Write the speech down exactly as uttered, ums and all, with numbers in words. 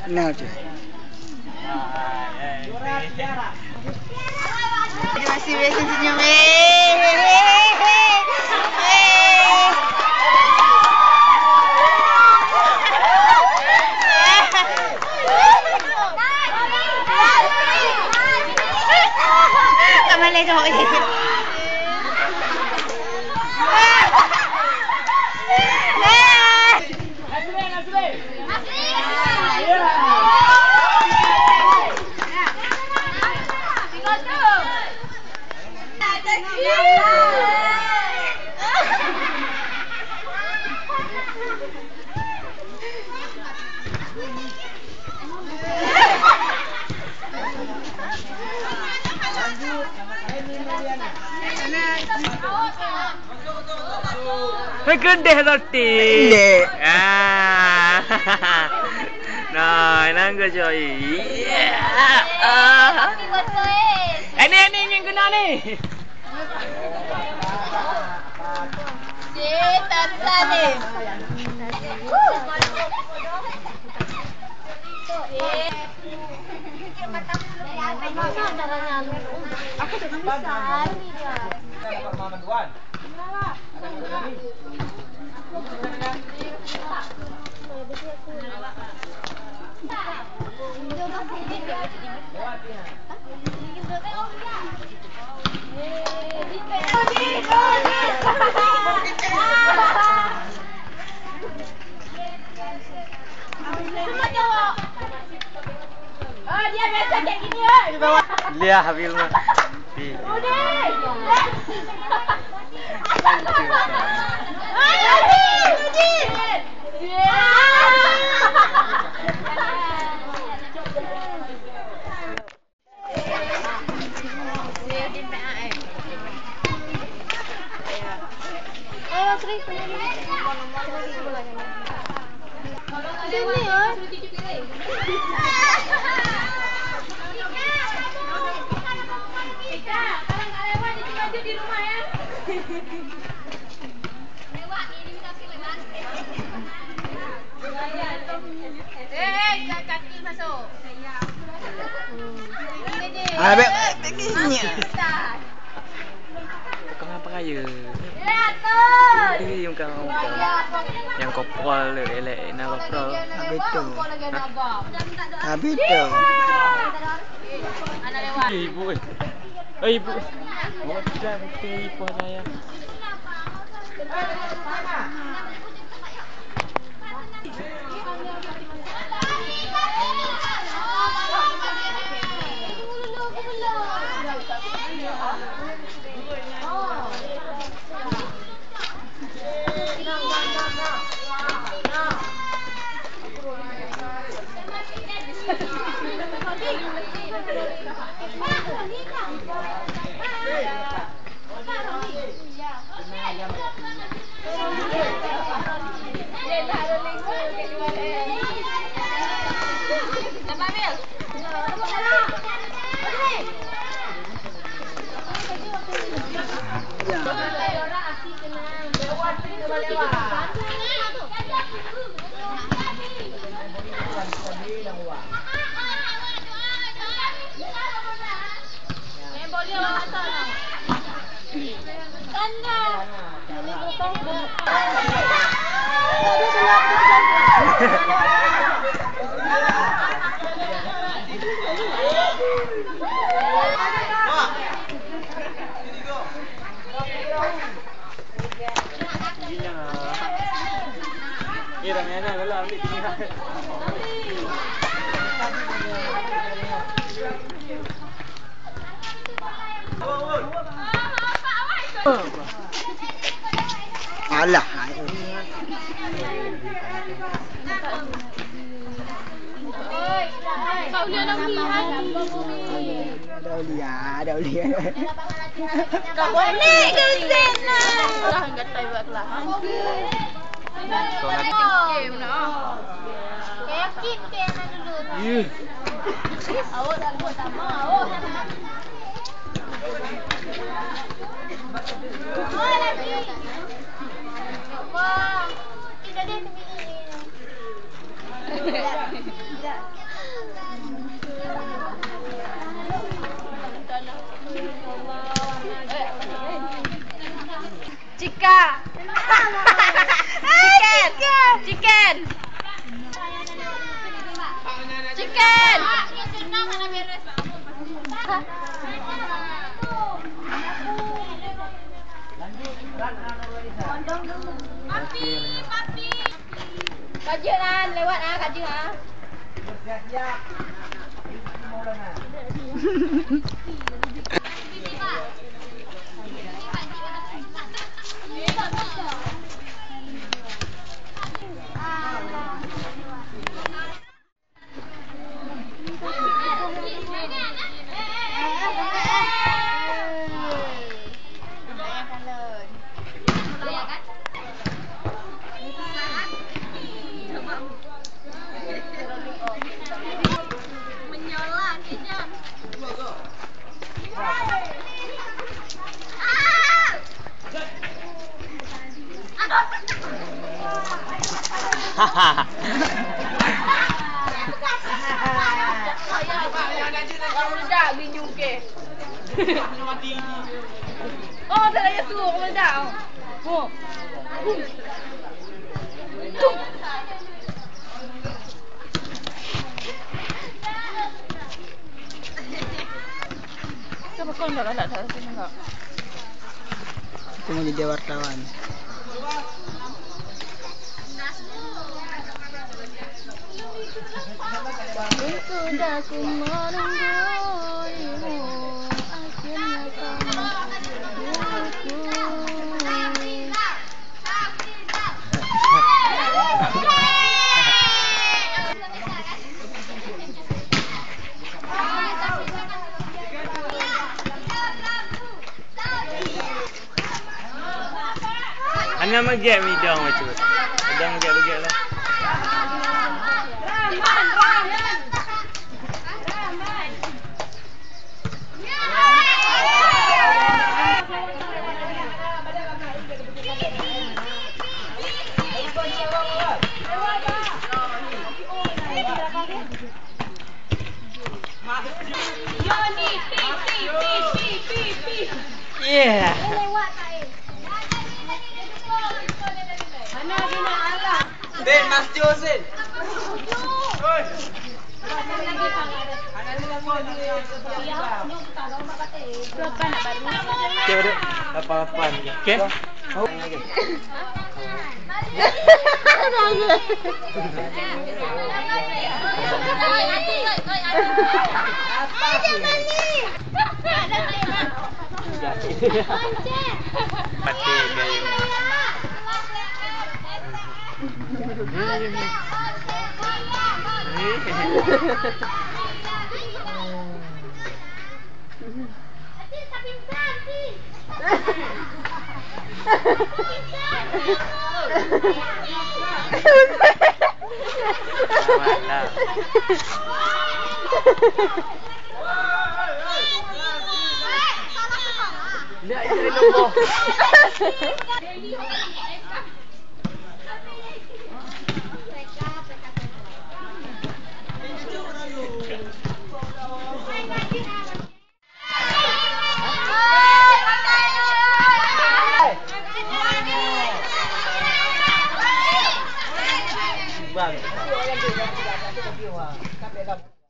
Nah, tu. Dia masih biasa senyum. Eh, eh, eh, eh, eh. Tak boleh tu. Hei, keudeh roti. Ndek. Ah. Nah, nang ke coy. Iya. Ah. Ini, ini yang kena ni. Cik, tak berani. Liah, Habib mah. Ah, bek, bek, bek, nyak. Tukang apa kaya? Di muka orang. Yang kopol tu, elek, nak kopol. Habis tu. Hah? Habis tu. Eh, ibu, eh. Eh, ibu. Bawa putih, ibu saya. Alah. Daulia, Daulia. Kau boleh ke sana? Lah, gatai buat kelas. Yakin ke anak dulu? Ih. Awak dah buat sama, awak. Cika. Chicken. Chicken. Chicken. Papi, papi. Ka jeuet na, lewat na, ka jeuet na. Oh, tak payah tu, meledak. Oh. Kenapa kau nak, nak, nak, nak? Aku mau jadi wartawan. Itu dah aku menunggu dirimu, akhirnya kau menghubungi. Hana meugét midang bacut. Midang meugét-meugét lah. Yeah. Bin, Mas Jo, Sin. Okey, duduk. Lapan-lapan. Okey. Mati gaya.